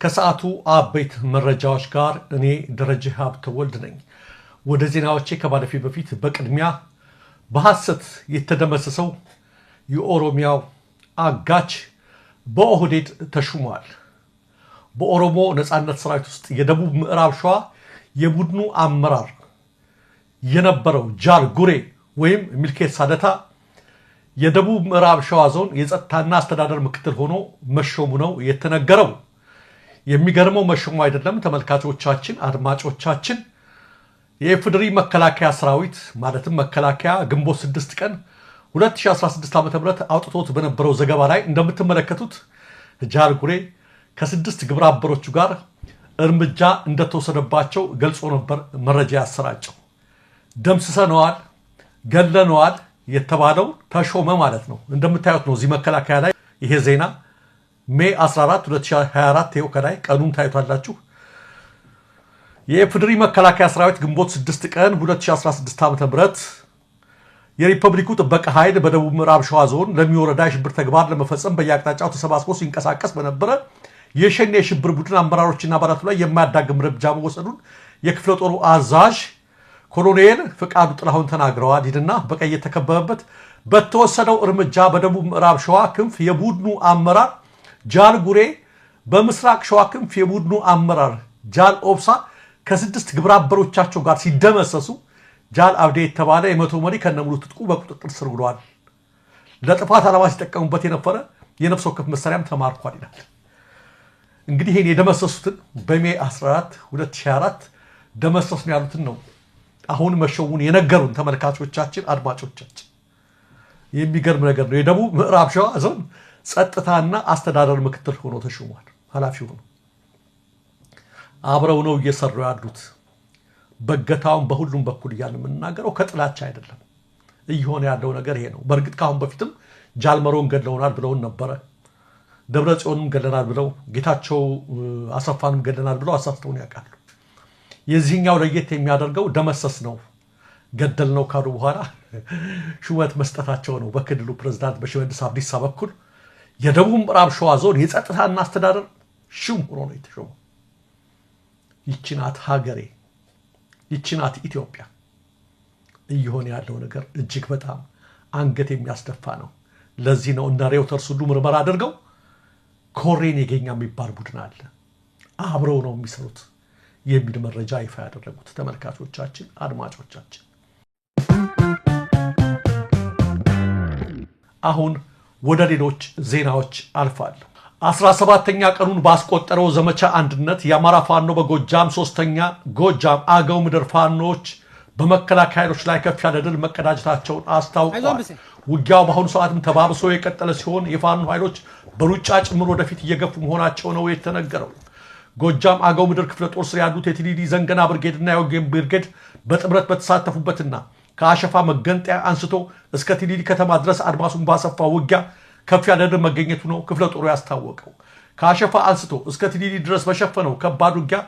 ከሰዓቱ አበይት መረጃዎች ጋር እኔ ደረጀ ሀብተወልድ ነኝ። ወደ ዜናዎቼ ከማለፌ በፊት በቅድሚያ በሐሰት የተደመሰሰው የኦሮሚያው አጋች በኦህዴድ ተሹሟል። በኦሮሞ ነፃነት ሰራዊት ውስጥ የደቡብ ምዕራብ ሸዋ የቡድኑ አመራር የነበረው ጃል ጉሬ ወይም ሚልኬሳ ደታ የደቡብ ምዕራብ ሸዋ ዞን የጸጥታና አስተዳደር ምክትል ሆኖ መሾሙ ነው የተነገረው። የሚገርመው መሾሙ አይደለም ተመልካቾቻችን፣ አድማጮቻችን፣ የኢፌዴሪ መከላከያ ሰራዊት ማለትም መከላከያ ግንቦት 6 ቀን 2016 ዓ.ም አውጥቶት በነበረው ዘገባ ላይ እንደምትመለከቱት ጃል ጉሬ ከ6 ግብረ አበሮቹ ጋር እርምጃ እንደተወሰደባቸው ገልጾ ነበር መረጃ ያሰራጨው። ደምስሰነዋል፣ ገለነዋል የተባለው ተሾመ ማለት ነው። እንደምታዩት ነው እዚህ መከላከያ ላይ ይሄ ዜና May 14 2024 ይኸው ከላይ ቀኑን ታዩታላችሁ። የኢፌዴሪ መከላከያ ሰራዊት ግንቦት 6 ቀን 2016 ዓ.ም የሪፐብሊኩ ጥበቃ ኃይል በደቡብ ምዕራብ ሸዋ ዞን ለሚ ወረዳ የሽብር ተግባር ለመፈጸም በየአቅጣጫው ተሰባስቦ ሲንቀሳቀስ በነበረ የሸኔ የሽብር ቡድን አመራሮችና አባላቱ ላይ የማያዳግም እርምጃ መወሰዱን የክፍለ ጦሩ አዛዥ ኮሎኔል ፍቃዱ ጥላሁን ተናግረዋል። ይልና በቀይ የተከበበበት በተወሰደው እርምጃ በደቡብ ምዕራብ ሸዋ ክንፍ የቡድኑ አመራር ጃል ጉሬ፣ በምስራቅ ሸዋ ክንፍ የቡድኑ አመራር ጃል ኦብሳ ከ6 ግብረ አበሮቻቸው ጋር ሲደመሰሱ ጃል አብዴ የተባለ የመቶ መሪ ከነሙሉ ትጥቁ በቁጥጥር ስር ውሏል። ለጥፋት ዓላማ ሲጠቀሙበት የነበረ የነፍስ ወከፍ መሳሪያም ተማርኳል ይላል። እንግዲህ ይሄን የደመሰሱትን በ May 14 2024 ደመሰሱን ያሉትን ነው አሁን መሾሙን የነገሩን ተመልካቾቻችን፣ አድማጮቻችን። የሚገርም ነገር ነው። የደቡብ ምዕራብ ሸዋ ዞን ጸጥታና አስተዳደር ምክትል ሆኖ ተሾሟል። ኃላፊ ሆኖ አብረው ነው እየሰሩ ያሉት። በገታውን በሁሉም በኩል እያልን የምንናገረው ከጥላቻ አይደለም። እየሆነ ያለው ነገር ይሄ ነው። በእርግጥ ከአሁን በፊትም ጃልመሮን ገድለውናል ብለውን ነበረ። ደብረ ጽዮንም ገለናል ብለው፣ ጌታቸው አሰፋንም ገለናል ብለው አሳስተውን ያውቃሉ። የዚህኛው ለየት የሚያደርገው ደመሰስ ነው ገደል ነው ካሉ በኋላ ሹመት መስጠታቸው ነው። በክልሉ ፕሬዝዳንት በሽመልስ አብዲሳ በኩል የደቡብ ምዕራብ ሸዋ ዞን የጸጥታና አስተዳደር ሹም ሆኖ ነው የተሾመው። ይቺ ናት ሀገሬ፣ ይቺ ናት ኢትዮጵያ። እየሆነ ያለው ነገር እጅግ በጣም አንገት የሚያስደፋ ነው። ለዚህ ነው እነ ሬውተርስ ሁሉ ምርመራ አድርገው ኮሬ ኔጌኛ የሚባል ቡድን አለ፣ አብረው ነው የሚሰሩት የሚል መረጃ ይፋ ያደረጉት። ተመልካቾቻችን፣ አድማጮቻችን፣ አሁን ወደ ሌሎች ዜናዎች አልፋለሁ። 17ኛ ቀኑን ባስቆጠረው ዘመቻ አንድነት የአማራ ፋኖ በጎጃም ሶስተኛ ጎጃም አገው ምድር ፋኖች በመከላከያ ኃይሎች ላይ ከፍ ያለ ድል መቀዳጀታቸውን አስታውቀዋል። ውጊያው በአሁኑ ሰዓትም ተባብሶ የቀጠለ ሲሆን የፋኖ ኃይሎች በሩጫ ጭምር ወደፊት እየገፉ መሆናቸው ነው የተነገረው። ጎጃም አገው ምድር ክፍለ ጦር ስር ያሉት የቲሊሊ ዘንገና ብርጌድና የወጌን ብርጌድ በጥምረት በተሳተፉበትና ከአሸፋ መገንጠያ አንስቶ እስከ ቲሊሊ ከተማ ድረስ አድማሱን ባሰፋ ውጊያ ከፍ ያለ ድል መገኘቱ ነው ክፍለ ጦሩ ያስታወቀው። ከአሸፋ አንስቶ እስከ ቲሊሊ ድረስ በሸፈነው ከባድ ውጊያ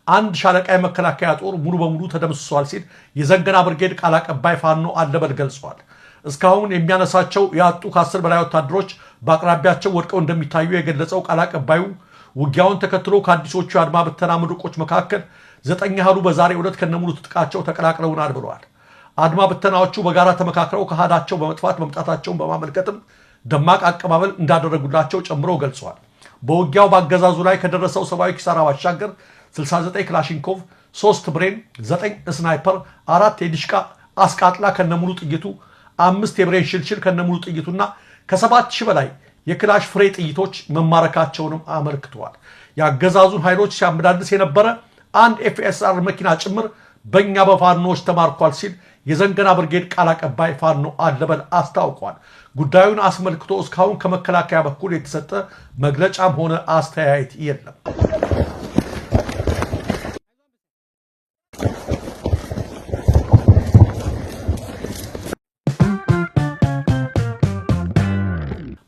አንድ ሻለቃ የመከላከያ ጦር ሙሉ በሙሉ ተደምስሷል ሲል የዘንገና ብርጌድ ቃል አቀባይ ፋኖ አለበል ገልጿል። እስካሁን የሚያነሳቸው ያጡ ከ10 በላይ ወታደሮች በአቅራቢያቸው ወድቀው እንደሚታዩ የገለጸው ቃል አቀባዩ ውጊያውን ተከትሎ ከአዲሶቹ የአድማ ብተና ምሩቆች መካከል 9 ያህሉ በዛሬው ዕለት ከነሙሉ ትጥቃቸው ተቀላቅለውናል ብለዋል። አድማ ብተናዎቹ በጋራ ተመካክረው ከሃዳቸው በመጥፋት መምጣታቸውን በማመልከትም ደማቅ አቀባበል እንዳደረጉላቸው ጨምሮ ገልጸዋል። በውጊያው ባገዛዙ ላይ ከደረሰው ሰብአዊ ኪሳራ ባሻገር 69 ክላሽንኮቭ፣ 3 ብሬን፣ 9 ስናይፐር፣ 4 የዲሽቃ አስቃጥላ ከነሙሉ ጥይቱ፣ 5 የብሬን ሽልሽል ከነሙሉ ጥይቱና ከ7000 በላይ የክላሽ ፍሬ ጥይቶች መማረካቸውንም አመልክተዋል። ያገዛዙን ኃይሎች ሲያመላልስ የነበረ አንድ FSR መኪና ጭምር በእኛ በፋኖች ተማርኳል ሲል የዘንገና ብርጌድ ቃል አቀባይ ፋኖ አለበል አስታውቋል። ጉዳዩን አስመልክቶ እስካሁን ከመከላከያ በኩል የተሰጠ መግለጫም ሆነ አስተያየት የለም።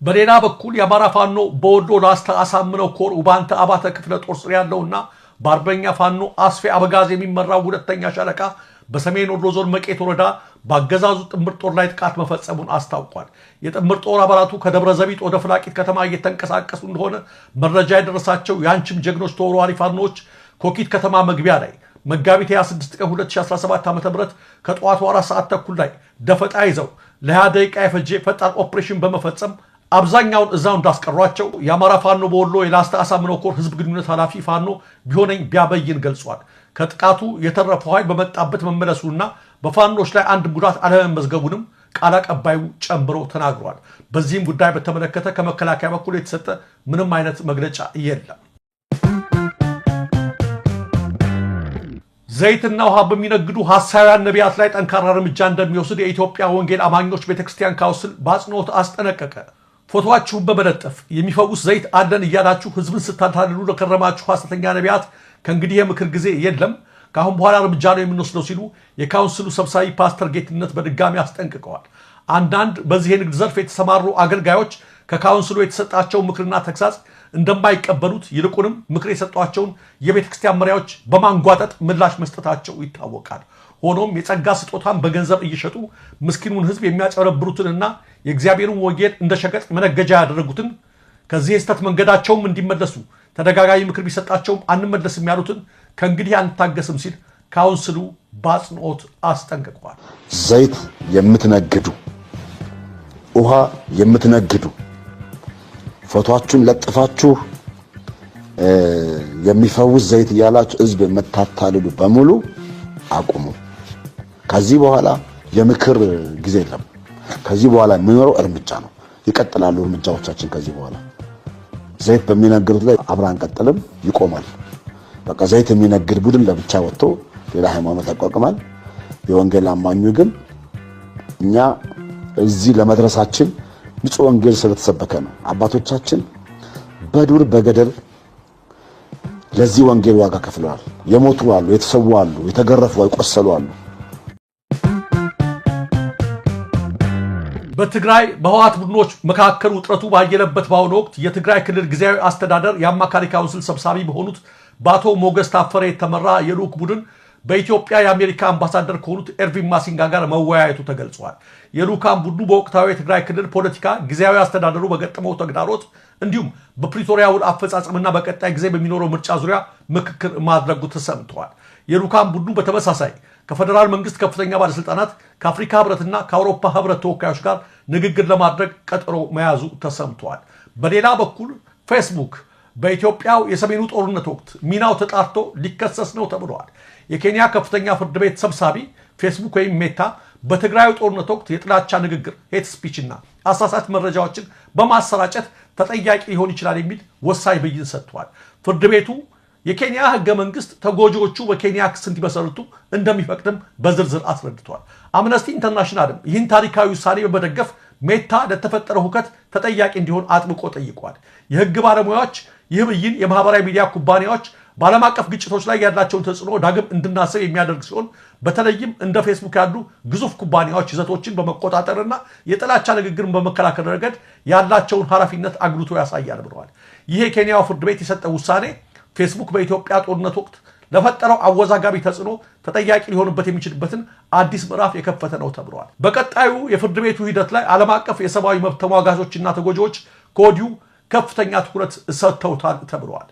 በሌላ በኩል የአማራ ፋኖ በወሎ ላስታ አሳምነው ኮር ውባንተ አባተ ክፍለ ጦር ስር ያለውና በአርበኛ ፋኖ አስፌ አበጋዝ የሚመራው ሁለተኛ ሻለቃ በሰሜን ወሎ ዞን መቄት ወረዳ በአገዛዙ ጥምር ጦር ላይ ጥቃት መፈጸሙን አስታውቋል። የጥምር ጦር አባላቱ ከደብረ ዘቢጥ ወደ ፍላቂት ከተማ እየተንቀሳቀሱ እንደሆነ መረጃ የደረሳቸው የአንችም ጀግኖች ተወርዋሪ ፋኖዎች ኮኪት ከተማ መግቢያ ላይ መጋቢት 26 ቀን 2017 ዓ.ም ከጠዋቱ 4 ሰዓት ተኩል ላይ ደፈጣ ይዘው ለ20 ደቂቃ የፈጀ ፈጣን ኦፕሬሽን በመፈጸም አብዛኛውን እዛው እንዳስቀሯቸው የአማራ ፋኖ በወሎ የላስታ አሳምነው ኮር ህዝብ ግንኙነት ኃላፊ ፋኖ ቢሆነኝ ቢያበይን ገልጿል። ከጥቃቱ የተረፈው ኃይል በመጣበት መመለሱና በፋኖች ላይ አንድ ጉዳት አለመመዝገቡንም ቃል አቀባዩ ጨምሮ ተናግሯል። በዚህም ጉዳይ በተመለከተ ከመከላከያ በኩል የተሰጠ ምንም አይነት መግለጫ የለም። ዘይትና ውሃ በሚነግዱ ሐሳውያን ነቢያት ላይ ጠንካራ እርምጃ እንደሚወስድ የኢትዮጵያ ወንጌል አማኞች ቤተክርስቲያን ካውንስል በአጽንኦት አስጠነቀቀ። ፎቶአችሁን በመለጠፍ የሚፈውስ ዘይት አለን እያላችሁ ህዝብን ስታታልሉ ለከረማችሁ ሐሰተኛ ነቢያት ከእንግዲህ የምክር ጊዜ የለም፣ ከአሁን በኋላ እርምጃ ነው የምንወስደው ሲሉ የካውንስሉ ሰብሳቢ ፓስተር ጌትነት በድጋሚ አስጠንቅቀዋል። አንዳንድ በዚህ የንግድ ዘርፍ የተሰማሩ አገልጋዮች ከካውንስሉ የተሰጣቸው ምክርና ተግሳጽ እንደማይቀበሉት ይልቁንም ምክር የሰጧቸውን የቤተ ክርስቲያን መሪዎች በማንጓጠጥ ምላሽ መስጠታቸው ይታወቃል። ሆኖም የጸጋ ስጦታን በገንዘብ እየሸጡ ምስኪኑን ህዝብ የሚያጨረብሩትንና የእግዚአብሔርን ወንጌል እንደ ሸቀጥ መነገጃ ያደረጉትን ከዚህ የስተት መንገዳቸውም እንዲመለሱ ተደጋጋሚ ምክር ቢሰጣቸውም አንመለስም ያሉትን ከእንግዲህ አንታገስም ሲል ካውንስሉ በአጽንኦት አስጠንቅቋል። ዘይት የምትነግዱ፣ ውሃ የምትነግዱ፣ ፎቶአችሁን ለጥፋችሁ የሚፈውስ ዘይት እያላችሁ ህዝብ የምታታልሉ በሙሉ አቁሙ። ከዚህ በኋላ የምክር ጊዜ የለም። ከዚህ በኋላ የሚኖረው እርምጃ ነው። ይቀጥላሉ እርምጃዎቻችን። ከዚህ በኋላ ዘይት በሚነግዱት ላይ አብራ አንቀጥልም፣ ይቆማል። በቃ ዘይት የሚነግድ ቡድን ለብቻ ወጥቶ ሌላ ሃይማኖት ያቋቁማል። የወንጌል አማኙ ግን እኛ እዚህ ለመድረሳችን ንጹህ ወንጌል ስለተሰበከ ነው። አባቶቻችን በዱር በገደል ለዚህ ወንጌል ዋጋ ከፍለዋል። የሞቱ አሉ፣ የተሰዉ አሉ፣ የተገረፉ የቆሰሉ አሉ። በትግራይ በህወሓት ቡድኖች መካከል ውጥረቱ ባየለበት በአሁኑ ወቅት የትግራይ ክልል ጊዜያዊ አስተዳደር የአማካሪ ካውንስል ሰብሳቢ በሆኑት በአቶ ሞገስ ታፈረ የተመራ የልዑክ ቡድን በኢትዮጵያ የአሜሪካ አምባሳደር ከሆኑት ኤርቪን ማሲንጋ ጋር መወያየቱ ተገልጿል። የልዑካን ቡድኑ በወቅታዊ የትግራይ ክልል ፖለቲካ፣ ጊዜያዊ አስተዳደሩ በገጠመው ተግዳሮት እንዲሁም በፕሪቶሪያ ውል አፈጻጸምና በቀጣይ ጊዜ በሚኖረው ምርጫ ዙሪያ ምክክር ማድረጉ ተሰምተዋል። የልዑካን ቡድኑ በተመሳሳይ ከፌዴራል መንግስት ከፍተኛ ባለስልጣናት፣ ከአፍሪካ ህብረትና ከአውሮፓ ህብረት ተወካዮች ጋር ንግግር ለማድረግ ቀጠሮ መያዙ ተሰምተዋል። በሌላ በኩል ፌስቡክ በኢትዮጵያው የሰሜኑ ጦርነት ወቅት ሚናው ተጣርቶ ሊከሰስ ነው ተብሏል። የኬንያ ከፍተኛ ፍርድ ቤት ሰብሳቢ ፌስቡክ ወይም ሜታ በትግራዩ ጦርነት ወቅት የጥላቻ ንግግር hate speech እና አሳሳች መረጃዎችን በማሰራጨት ተጠያቂ ሊሆን ይችላል የሚል ወሳኝ ብይን ሰጥቷል። ፍርድ ቤቱ የኬንያ ህገ መንግስት ተጎጂዎቹ በኬንያ ክስ እንዲመሰርቱ እንደሚፈቅድም በዝርዝር አስረድቷል። አምነስቲ ኢንተርናሽናልም ይህን ታሪካዊ ውሳኔ በመደገፍ ሜታ ለተፈጠረው ሁከት ተጠያቂ እንዲሆን አጥብቆ ጠይቋል። የህግ ባለሙያዎች ይህ ብይን የማህበራዊ ሚዲያ ኩባንያዎች በዓለም አቀፍ ግጭቶች ላይ ያላቸውን ተጽዕኖ ዳግም እንድናስብ የሚያደርግ ሲሆን በተለይም እንደ ፌስቡክ ያሉ ግዙፍ ኩባንያዎች ይዘቶችን በመቆጣጠርና የጥላቻ ንግግርን በመከላከል ረገድ ያላቸውን ኃላፊነት አጉልቶ ያሳያል ብለዋል። ይህ የኬንያው ፍርድ ቤት የሰጠው ውሳኔ ፌስቡክ በኢትዮጵያ ጦርነት ወቅት ለፈጠረው አወዛጋቢ ተጽዕኖ ተጠያቂ ሊሆንበት የሚችልበትን አዲስ ምዕራፍ የከፈተ ነው ተብለዋል። በቀጣዩ የፍርድ ቤቱ ሂደት ላይ ዓለም አቀፍ የሰብአዊ መብት ተሟጋቾችና ተጎጂዎች ከወዲሁ ከፍተኛ ትኩረት ሰጥተውታል ተብለዋል።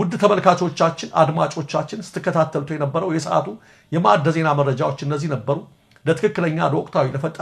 ውድ ተመልካቾቻችን፣ አድማጮቻችን ስትከታተሉት የነበረው የሰዓቱ የማዕደ ዜና መረጃዎች እነዚህ ነበሩ። ለትክክለኛ ለወቅታዊ ለፈጣን